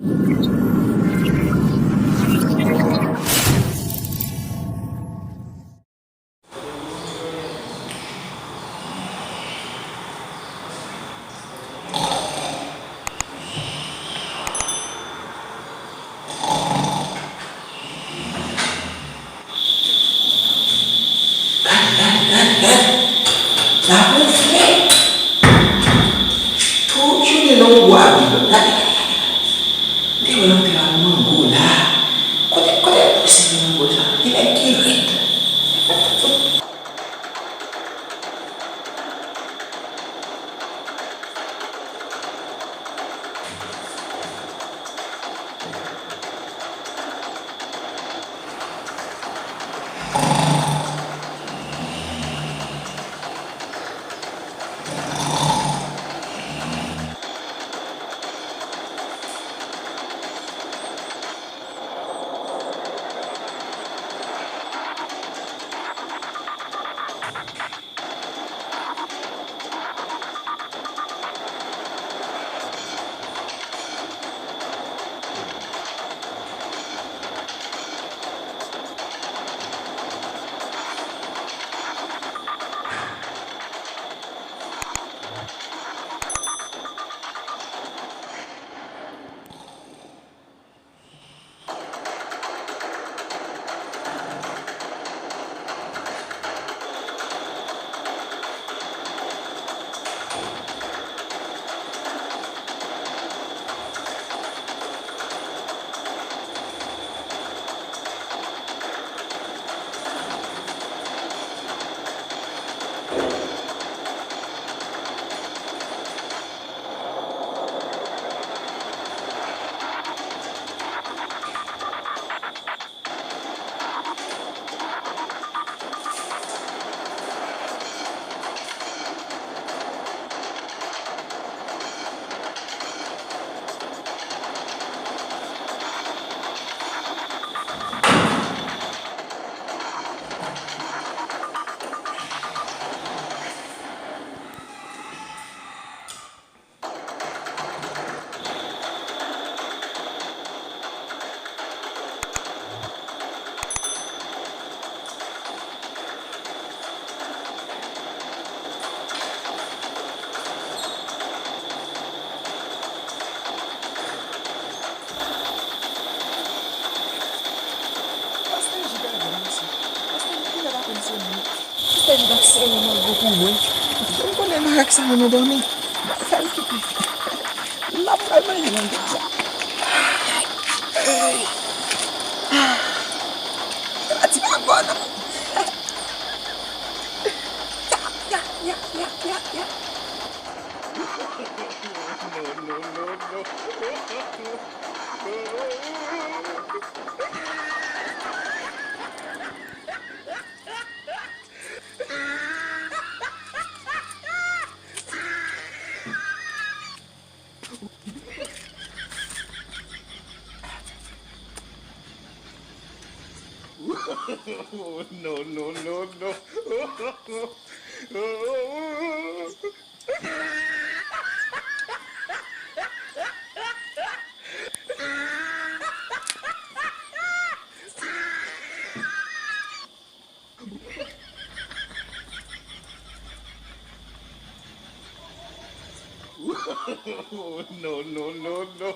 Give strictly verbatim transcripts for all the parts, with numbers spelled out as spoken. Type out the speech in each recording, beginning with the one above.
Gade, gade, gade, gade. Sa gonfle. Tout jounen nan yon bwa vide. Gade, gade, gade, gade. M te wè nan tè a mango la. Kote, kote l pouse mango sa? Li menm ki red. Pastè J gade misye. Pastè J genlè pa konn se mwen. Pastè J ap sere mango pou mwen. Jan m konnen marak sa menm an dòmi. M ap fè l kite. L ap pral manje mango sa. Ey. Ah. Ti mango non. Ya, ya, ya, ya, ya. No, no, no, no. No, no, no, no. No, no, no, no.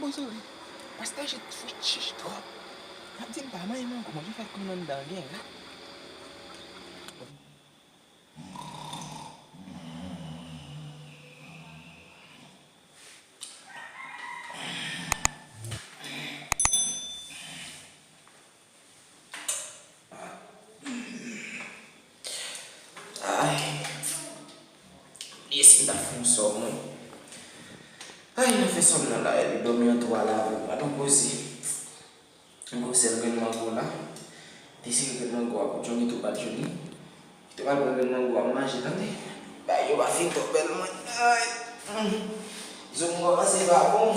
Bon, sou vre. Pastè Jid fout chich twòp. L ap di m pa manyen mango, mwen vin fè l konn anndan an gen rat. Ay. Bliye si m ta fè yon sòm, wi. Ay, nan fen sòm nan la, epi dòmi an tou a lave, m pa t anpoze. M gon sèl grenn mango la. Desire grenn mango a pou Johnny tou bat Johnny. Li te pral pran grenn mango a manje, tande. Bagay yo pa fin twò bèl, mwen. Ay. Zo m kòmanse pa bon.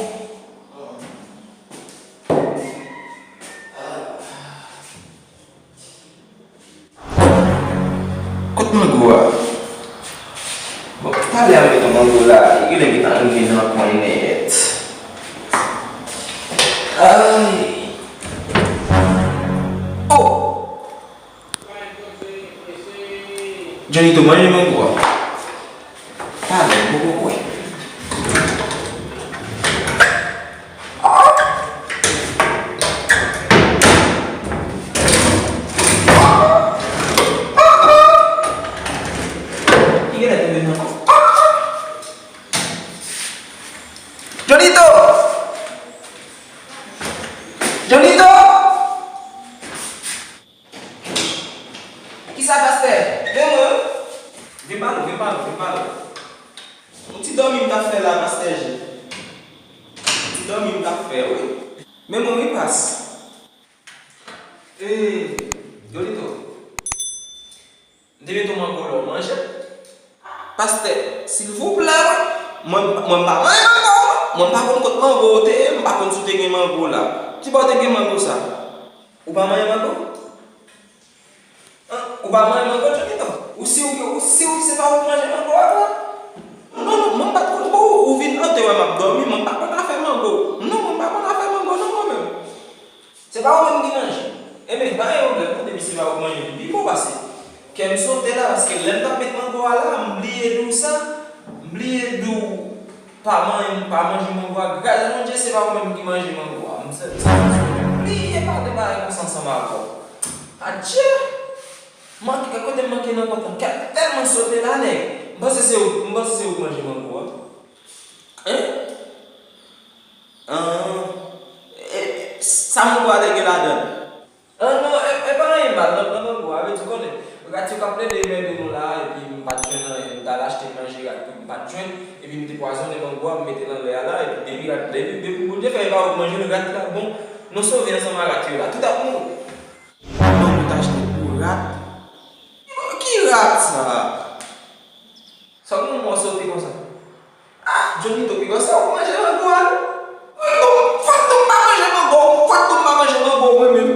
Kot mango a? Bon, talè a m met yon mango la, li genlè gentan rive nan kwen nèt. Ay! Oh! Johnny tou manje mango a. Talè, m poko kwè. Ki genlè tonbe nan kò. Johnito! Johnito! Kisa, pastè? Men mwen. Vin pale, vin pale, vin pale. Yon ti dòmi m t ap fè la, pastè Jid. Yon ti dòmi m t ap fè, wi. Men mwen, wi, pas. Ee, Johnito. M te mete yon mango la, w manje? Pastè, silvouplè, wi. Mwen, mwen pa manje mango, non. Mwen pa konn kot mango w te ye, m pa konn si w te gen mango la. Kibò w te gen mango sa? Ou pa manje mango? An, ou pa manje mango, Johnito? Ou si w, ou si w se pa ou k manje mango a, vre? Non, non, mwen pa t konn, ou, ou vin an, te wè m ap dòmi, mwen pa konn afè mango. Non, mwen pa konn afè mango, non, mwen menm. Se pa ou menm ki manje. Ebyen, pa gen pwoblèm, non, depi se pa ou k manje, li pi bon pase. Kè m sote la, paske lè m t ap met mango a la, m bliye di w sa, m bliye di w pa man-, pa manje mango a, gras Bondye, se pa ou menm ki manje mango a. M se, m se, m bliye pale bagay konsa ansanm avè w. Adje! Manke, kote m manke nan kontan. Kè m tèlman sote la, nèg. M panse se ou, m panse se ou k manje mango a. Hein? An, e, e, sa mango a te gen ladan l? An non, e, e pa anyen mal nan, nan mango a, vle di konnen. Rat yo k ap plede mède nou la, epi m pa t jwenn anyen, m t al achte manje rat pou m pa t jwenn, epi m te pwazonnen mango a, m mete l anlè a la, epi depi rat, depi, depi Bondye fè e pa ou k manje l, rat la, bon, nou sove ansanm ak rat yo la, tout ap mouri. Mango w t achte pou rat? Ki rat sa? Sa w gen yon mò sote konsa? Ah, Johnny tou pi gwo, se ou k manje mango a, non? Wi, non, fò tou m pa manje mango, fò tou m pa manje mango mwen menm.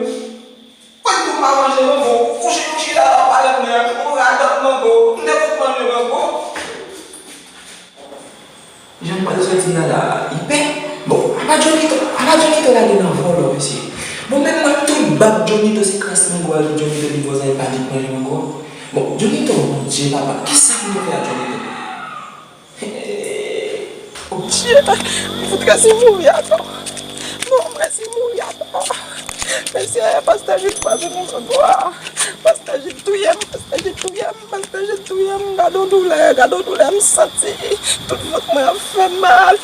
Fò tou m pa manje mango, ou kouche, ou chita la, w pale m, ou radòt mango, m te fout manje mango. Jan m pral soti a la, li pè. Bon, apa Johnny tou, apa Johnny tou lage nan vòlò, mesye. Bon, menm mwen, tout bak Johnny tou, se kras mango a, Johnny tou, li voisin pa li k manje mango. Bon, Johnny tou, Bondye, papa, kisa pou nou fè a Johnny tou? Bondye, m fout resi mouri atò. Non, m resi mouri atò. Mesye, pastè Jid pase nan zòt bwa. Pastè Jid touye m, pastè Jid touye m, pastè Jid touye m. Gade yon doulè, gade yon doulè m santi. Tout vant mwen ap fè mal.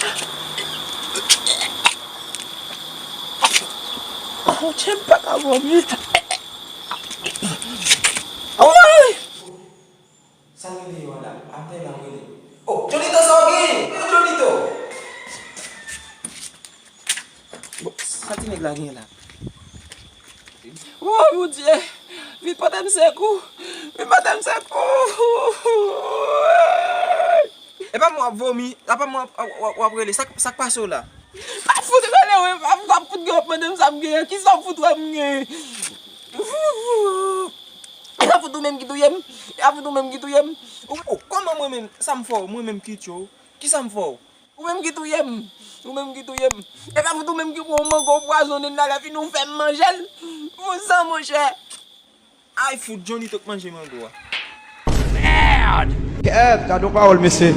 Bondye, m pa ka vòmi. Woy! Sa l rele yo la? Atè la w rele. Oh, Johnny tou, sa w genyen? Rele Johnny tou. Bon, sa ti nèg la genyen la? Oh, Bondye! Vin pote m sekou! Vin pote m sekou! E pa mwen w ap vomi, e pa mwen w ap, w ap, w ap rele. Sa k, sa k pase w la? Pa fout rele, wi, pa, pa fout gen w ap mande m sa m genyen. Kisa w fout wè m genyen? E pa fout ou menm ki touye m? E pa fout ou menm ki touye m? Ou, ou, kòman mwen menm? Sa m fè w? Mwen menm ki tchou? Kisa m fè w? Ou menm ki touye m. Ou menm ki touye m. E pa fout ou menm ki pran yon mango pwazonnen la, lè fini ou fè m manje l. Vouzan, monchè. Ay, fout, Johnny tou k manje mango a. Mèd! Kèt, gade yon pawòl, mesye.